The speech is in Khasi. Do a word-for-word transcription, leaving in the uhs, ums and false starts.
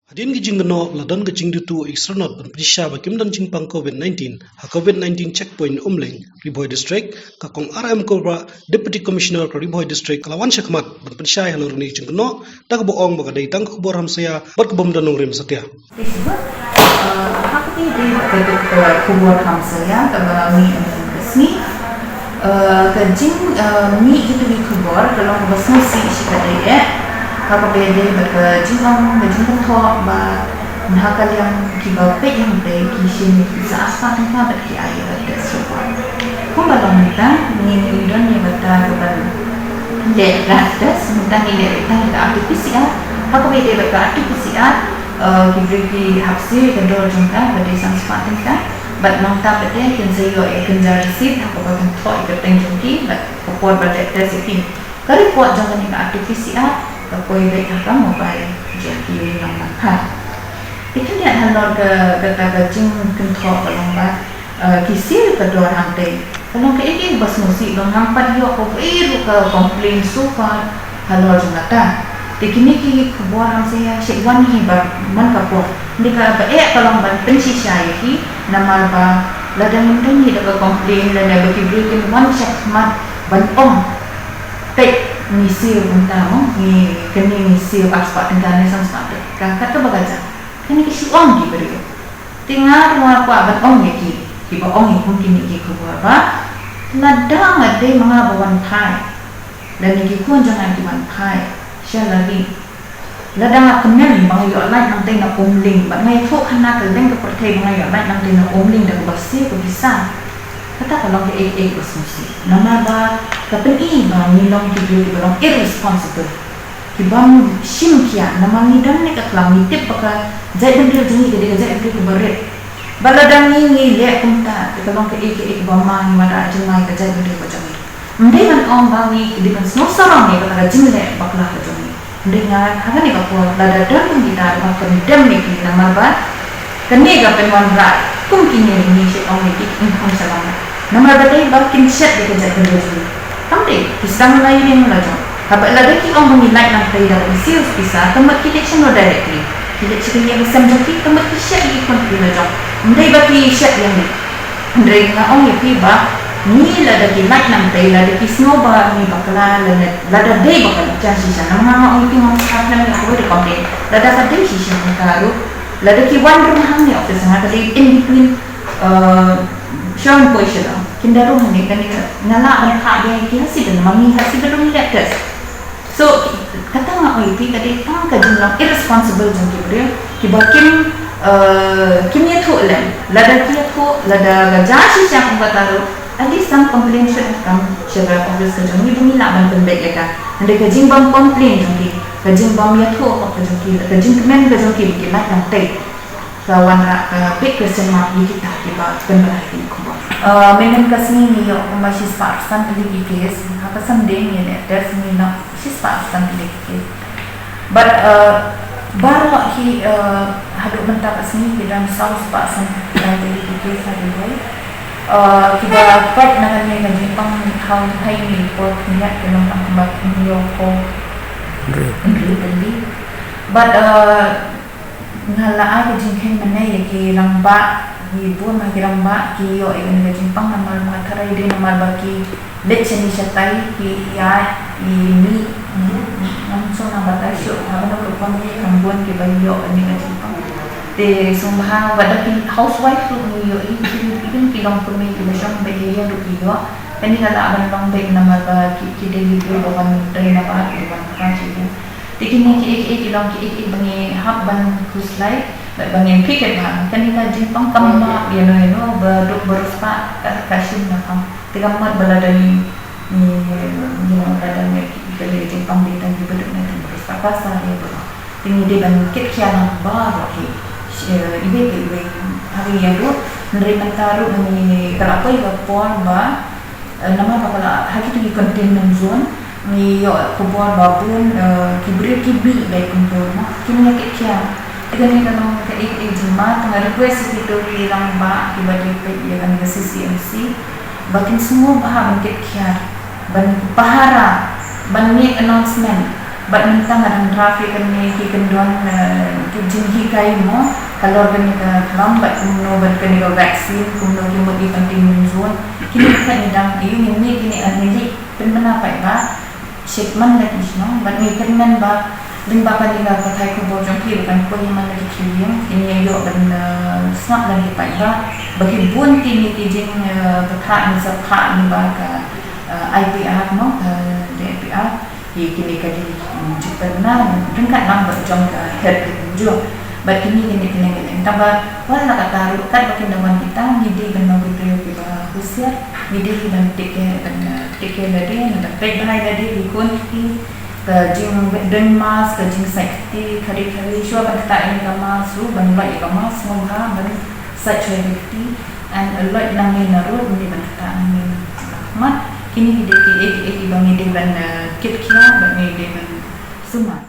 Hadien ki jingkynnoh la don ka jingdutu u Isranot ban pynshai ba kim don jingpang COVID nineteen ha COVID nineteen checkpoint Umling, Ri Bhoi District, ka Kong R M Kobra, Deputy Commissioner ka Ri Bhoi District, ka la wan shakhmat ban pynshai halor kane ka jingkynnoh, da kaba ong ba ka dei tang ka khubor hamsaïa bad ka bym don nongrim satia. Te shibun, eh, ha kane ka dei ka, ka, ka khubor hamsaïa kaba mih mynta ka sngi. Eh, ka jing, eh, mih kito ki khubor ka long kaba sngewsih shikatdei eh. Ha kaba ïadei bad ka jingong, ka jingkynthoh ba na ka liang kiba peit hangtei ki shim sa arspah tyngka bad ki ai ïa ka test report. Kumba long mynta, ngin ym don ïa kata kaban leh rapid test, mynta ngi leh tang ïa ka R T P C R. Ha kaba ïadei bad ka R T P C R, eh, ki briew ki hap siew ïa ka dor jong ka ba dei san spah tyngka. Bad nangta pat de kin sa ïoh ïa ka kynja receipt ha kaba kynthoh ïa ka kyrteng jong ki bad ka por ba leh test ïa ki. Ka report jong kane ka R T P C R ka poi beit ha ka mobile jong ki nongmangkhar. Te khyndiat halor ka, kata ka jingkynthoh ka long ba, eh, ki siew ka dor hangtei. Ka long kaei kaei ba sngewsih ba ngam pat ïoh kawei ruh ka complain so far halor jong kata. Te kine ki khubor hamsaïa shu wan hi ba man ka por. Hynrei kaba eh ka long ban pynshisha ïa ki namar ba lada ngim don hi da ka complain lane ba ki briew kin wan shakhmat ban ong, peit, ngi siew mynta mo, ngi, kane ngi siew arspah tyngka ne san spah tyngka, kat kaba ka jia. Kane ki shu ong ki briew. Te nga ruh nga kwah ban ong ïa ki, kiba ong ïa kum kine ki khubor ba lada nga dei ma nga ba wan phai, lane ki khun jong nga ki wan phai sha la ri, lada nga kmen ba nga ïoh lait nangtei na Umling bad nga ïathuh khana ka liang ka pyrthei ba nga ïoh lait nangtei na Umling da kaba siew ka visa. Kata ka long kaei kaei kaba sngewsih namar ba ka pyni ba ngi long ki briew kiba long irresponsible. Ki bym shim khia namar ngi don ne ka klam, ngi tip ba ka jaitbynriew jong ngi ka dei ka jaitbynriew kaba rit. Ba lada ngi, ngi leh kumta te ka long kaei kaei kaba ma ngi wanrah jingma ïa ka jaitbynriew ka jong ngi. Ym dei ban ong ba ngi dei ban sngewsarong ïa kata ka jingleh bakla ka jong ngi. Ym dei, nga ha kane ka por lada don kum kita ruh nga condemn ïa ki namar ba kane ka pynwanrah kum kine ngi shu ong ïa ki, kin kham sha lam. Namar ba dei ba kin shet ïa ka jaitbynriew jong ngi. Kam dei, ki sdang la ïing la jong. Haba lada ki ong ba ngi lait nangtei da ka siew pisa, ka mut ki leit shano directly? Ki leit sha ka ïing ka sem jong ki, ka mut ki shet ïa ki khun ki la jong. Ym dei ba ki shet ïa ngi. Hynrei nga ong ïa phi ba ngi lada ki lait nangtei, lada ki sngew ba ngi bakla, lada, lada dei ba ka jia shisha, namar nga ong ïa phi ngam sngap lem ïa kawei de complain. Lada ka dei shisha mynta ruh, lada ki wan rung hangne office nga, ka dei in between, eh, Shillong Poi Shillong. Kin da rung hangne, kane ka, nga lah ban phah biang ïa ki ha Sibin, ma ngi ha Sibin ruh ngi leh test. So, kata nga ong ïa phi ka dei tang ka jinglong irresponsible jong ki briew kiba kim, eh, kim ïathuh lem. Lada ki ïathuh, lada ka jia shisha kum kata ruh, at least some complaint should have come sha ka office ka jong ngi ba ngi lah ban pynbeit ïa ka. Hynrei ka jingbym complain jong ki, ka jingbym ïathuh hok ka jong ki, ka jingkmen ka jong ki ba ki lait nangtei, ka wanrah ka big question mark ïa kita kiba pynbna ïa kine ki khubor. Eh, mynhynnin ka sngi ngi ïoh kumba shispah san tylli ki case, ha ka Sunday ngi leh test ngi noh shispah san tylli ki case. Bad, eh, baroh hi, eh, haduh mynta ka sngi ki don saw spah san tylli ki case ha Ri Bhoi. Eh, kiba fight na kane ka jingpang ha u Bhoi, ngi por khyndiat ki long tang kumba hynñiew phew hynriew tylli. Bad, eh, nga la ai ka jingkheiñ mynne ïa ki rangbah, ki bun ha ki rangbah ki ïoh ïa kane ka jingpang namar ba nga tharai dei namar ba ki leit shane shatai, ki ïaid, ki mih, ngam sngewthuh namar ba tai shuh ha kano ka rukom hi, ki bun kiba ïoh ïa kane ka jingpang. Te sngewbha wat da ki housewife ruh ngi ïoh ïa ki, even ki longkmie kiba shong beit ïa ruh ki ïoh. Kane ka lah ban long beit namar ba ki, ki dei ki briew ba wan trei na bar, ki wan trei sha ïing. Te kine kiei kiei ki long kiei kiei ba ngi hap ban khuslai bad ba ngin pyrkhat bha. Kane ka jingpang kam map ïano ïano, ba duk ba riewspah ka, ka shim na pang. Te ka mut ba lada ngi, ngi, ngi long lada ngi, kane ka jingpang dei tang kiba duk ne tang ba riewspah, ka sa ïa ba. Te ngi dei ban kit khia lang baroh hi, eh, iwei pa iwei. Ha ka ïa ruh, hynrei mynta ruh ngi, ka la poi ka por ba, eh, namar ba ka la ha kito ki containment zone, ngi ïoh khubor ba bun, eh, ki briew ki mih beit kumto, mo. Kin ïa kit khia. Te kane ka long kaei kaei jingma, te nga request ïa kito ki rangbah kiba dei peit ïa kane ka C C M C ba kin sngewbha ban kit khia, ban pahara, ban make announcement. Bad mynta nga dang draft ïa kane ki kyndon, eh, ki jinghikai mo, halor kane ka khlam bad kumno bad kane ka vaccine, kumno ki mut ïa ka containment zone. Kine ki dang ïa ngi ne kine an ngi pynbna paidbah shit man la ki shnong bad ngi kyrmen ba lyngba kane ka pathai khubor jong phi ba kan poi man la ki ïing, kine ïoh ban, eh, sngap la ki paidbah ba ki bun kine ki jing, eh, pathai ni sa pha lyngba ka, eh, I P R mo, ka D I P R. Ïa kine ka dei, mm, jingpynbna ryngkat lang bad jong ka head ka kumjuh. Bad kine kine kine kine tang ba wat la katta ruh katba kin da wan kita ngi dei ban long ki briew kiba husiar, ngi dei ban take care, ban, uh, take care lade, ban peit bha ïa lade, ki khun ki, ka jingdon mask, ka jingsait kti khari khari, shuwa ban ktah ïa ka mask ruh ban loit ïa ka mask, sngewbha ban sait shuwa ïa ka kti. And, uh, loit nangne na road, ngi ban ktah nangne na khmat. Kine ki dei kiei kiei kiba ngi dei ban, uh, kit khia bad ngi dei ban sumar.